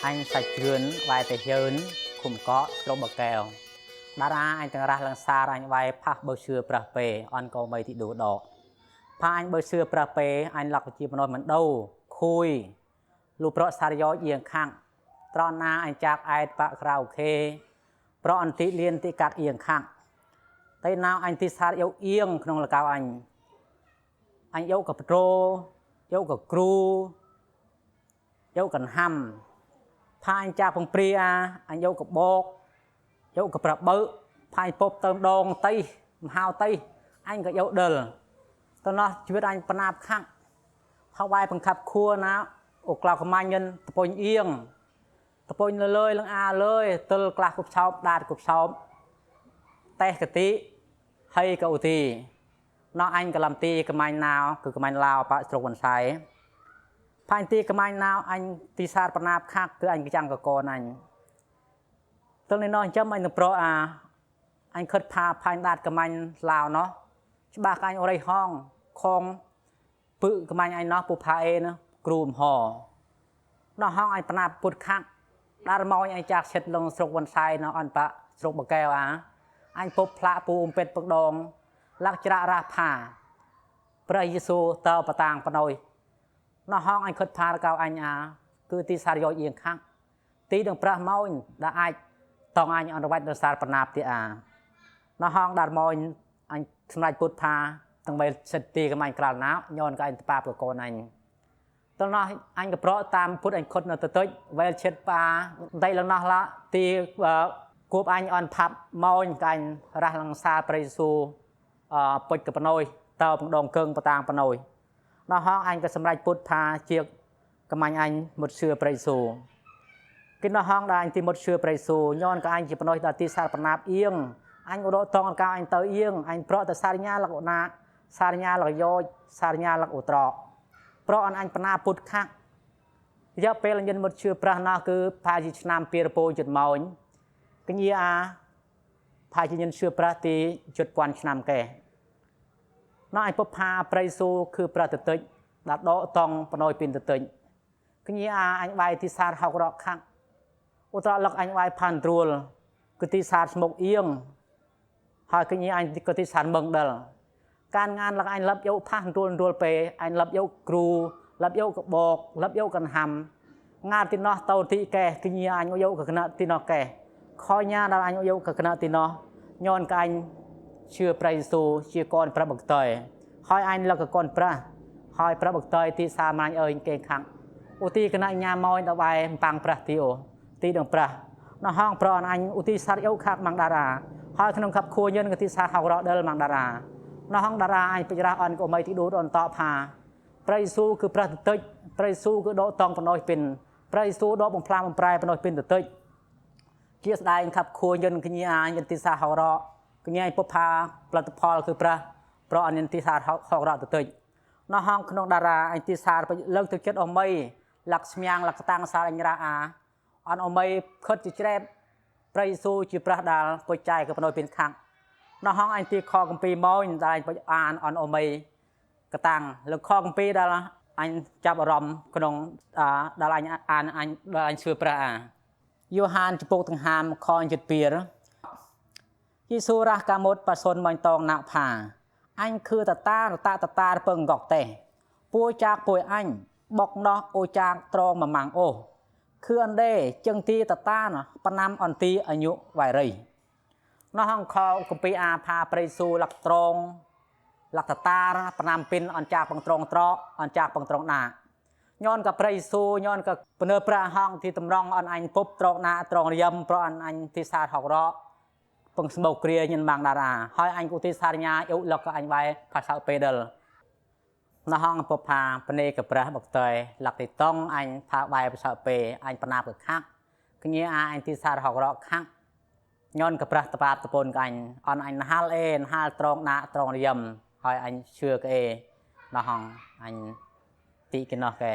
អញសាច់ជឿនវាយទៅជឿនឃុំកកស្រុកបកែវតារាអញទាំងរះលងសារអញវាយផាសបើជឿប្រះពេអនកោមីទីដូដកផាអញបើជឿប្រះពេអញលក់ជាមនោមិនដូខួយលូប្រកសារយោអៀងខាងត្រណាអញចាក់អែតបាក់ក្រៅខេប្រអន្តិលៀនទីកាត់អៀងខាងតែណៅអញទីសារយោអៀងក្នុងលកៅអញអញយកកប្រូយកកគ្រូយកកណ្ហាំផាអញចាក់ពងព្រាអញយកកបកយកកប្របើផាញពប់ទៅដងតៃមហៅតៃអញក៏យកដិលតណោះជីវិតអញបណាបខាំងហៅវាយបង្ខាប់ខួរណាអូក្លោកម៉ាញ់តពុញអៀងតពុញលើលើលងអាលើទិលក្លាស់គប់ឆោបដាតគប់ឆោបតេះកតិហើយកឧទីណោះអញកលំទីកម៉ាញ់ណៅគឺកម៉ាញ់ឡាវបាក់ស្រុកវ៉ាន់សៃផាញ់ទីកម៉ាញ់ណៅអញទីសារបណាបខាក់គឺអញចាំងកកនអញទិលនេះណោះអញ្ចឹងអញនឹងប្រអាអញខិតផាផាញ់ដាតកម៉ាញ់ឡាវណោះច្បាស់អញអរិយហងខងពឹកម៉ាញ់អញណោះពូផាអេណាគ្រូមហណោះហងអញបណាបពុតខាក់ដារម៉ោញអញចាក់ឆិតលងស្រុកវ៉ាន់សៃណោះអញបាក់ស្រុកបកែវអាអញពប់ផ្លាកពូអំពេតពឹកដងលាក់ច្រាក់រះផាព្រះយេស៊ូតើបតាងបណយណោះហងអញខិតផាកៅអញអាគឺទីសារយោអៀងខាក់ទីនឹងប្រាស់ម៉ោញដែលអាចតងអញអនុវត្តដោយសារបណាបទីអាណោះហងដារម៉ោញអញសម្រាប់ពុទ្ធថាទាំងបីសិទ្ធទីកំអញក្រាលណាញ៉នក៏អញតបាបកកូនអញតោះណោះអញក៏ប្រកតាមពុទ្ធអញខុតនៅទៅតិចវែលឈិតប៉ាដៃលងណោះឡាទីគួបអញអនផាប់ម៉ោញក៏អញរះលងសាព្រះយេស៊ូពុជកបណយតើបងដងកឹងបតាងបណយណោះហងអញក៏សម្រាប់ពុទ្ធថាជាកំអញអញមុតជឿព្រះយេស៊ូគេណោះហងដែលអញទីមុតជឿព្រះយេស៊ូញ៉នក៏អញជាបណយដល់ទីសារបណាបអៀងអញរកតងកៅអញទៅអៀងអញប្រកទៅសារញ្ញាលកណាសារញ្ញាលកយោសារញ្ញាលកឧត្រកប្រអនអញបណាពុទ្ធខាក់រយៈពេលញិនមុតជឿប្រាស់ណោះគឺផាជាឆ្នាំពីរពោជិតម៉ោញកញ្ញាអាផាជាញិនជឿប្រាស់ទីជិតពាន់ឆ្នាំកែណោះអញពផាប្រៃសូគឺប្រាស់តតិចដាក់ដកតង់បណយពីនតតិចកញ្ញាអាអញបាយទីសារហៅរកខាក់ឧត្រលកអញបាយផានត្រួលគឺទីសារស្មុកអៀងហើយកញ្ញាអញក៏ទីសារមឹងដិលការងានលកអញលឹបយកផាសត្រួលត្រួលពេអញលឹបយកគ្រូលឹបយកកបកលឹបយកកណ្ហាំងាទីណោះតោទីកែកញ្ញាអញយកកណទីណោះកែខញ៉ាដល់អញយកកណទីណោះញ៉នកអញជឿប្រៃសូជាកនប្របកតយហើយអញលកកនប្រាស់ហើយប្របកតយទីសាមាញអើយគេខាងឧទីកណញ្ញាម៉ោយដល់បែប៉ាំងប្រាស់ទីអូទីដងប្រាស់ណោះហងប្រអញឧទីសាត់យកខាក់ម៉ងតារាហើយក្នុងខាប់ខួយិនកទីសាហៅរដិលម៉ងតារាណោះហងតារាអញបច្រាស់អនកុំអីទីដូតអនតផាប្រៃស៊ូគឺប្រាស់តិចប្រៃស៊ូគឺដកតង់បណោយពីនប្រៃស៊ូដកបំផ្លាបំប្រែបណោយពីនតិចជាស្ដែងខាប់ខួយិនកញ្ញាអញទីសាហៅរកញ្ញាពុផាផលិតផលគឺប្រាស់ប្រអញទីសាហៅរតិចណោះហងក្នុងតារាអញទីសាលើកទឹកចិត្តអមីលក្ស្មៀងលក្ខតាំងសារអញរាអាអនអមីខិតជាច្រែបប្រៃស៊ូជាប្រាស់ដាល់ពុចៃក៏បណោយពីនខាងណោះហងអញទីខកំពីម៉ោញតែអញពុចអានអនអមីកតាំងលើខកំពីដល់អញចាប់អារម្មណ៍ក្នុងដល់អញអានអញដល់អញជឿប្រាស់អាយូហានចំពុកទាំងហាមខអញចិត្តពីរយេស៊ូរះកាមុតប៉សុនមាញ់តងណាក់ផាអញគឺតតារតតតាពឹងកកតេពួយចាកពួយអញបុកណោះអូចាកត្រងមម៉ាំងអូគឺអនដេចឹងទីតតានបណាំអន្ទីអាយុវៃរីណោះហងខកំពីអាផាប្រៃស៊ូលកត្រងលកតតាបណាំពីនអនចាកបងត្រងត្រកអនចាកបងត្រងណាញ៉នក៏ប្រៃស៊ូញ៉នក៏ពនើប្រាហងទីតម្រងអនអញពុបត្រកណាត្រងរៀមប្រអនអញទីសាហករកពងស្មោកគ្រាញិនបាងតារាហើយអញគូទីសារញ្ញាយុលកអញវាយផាសៅពេដិលណោះហងពផាបនេកប្រាស់បកតៃលកទីតងអញផាបាយផាសៅពេអញបណាបកខាក់កញ្ញាអាអញទីសារហករកខាក់ញ៉នកប្រាស់តបាបតពនកអញអនអញហាលអេហាលត្រងណាត្រងរៀមហើយអញជឿកអេណោះហងអញទីកណោះកែ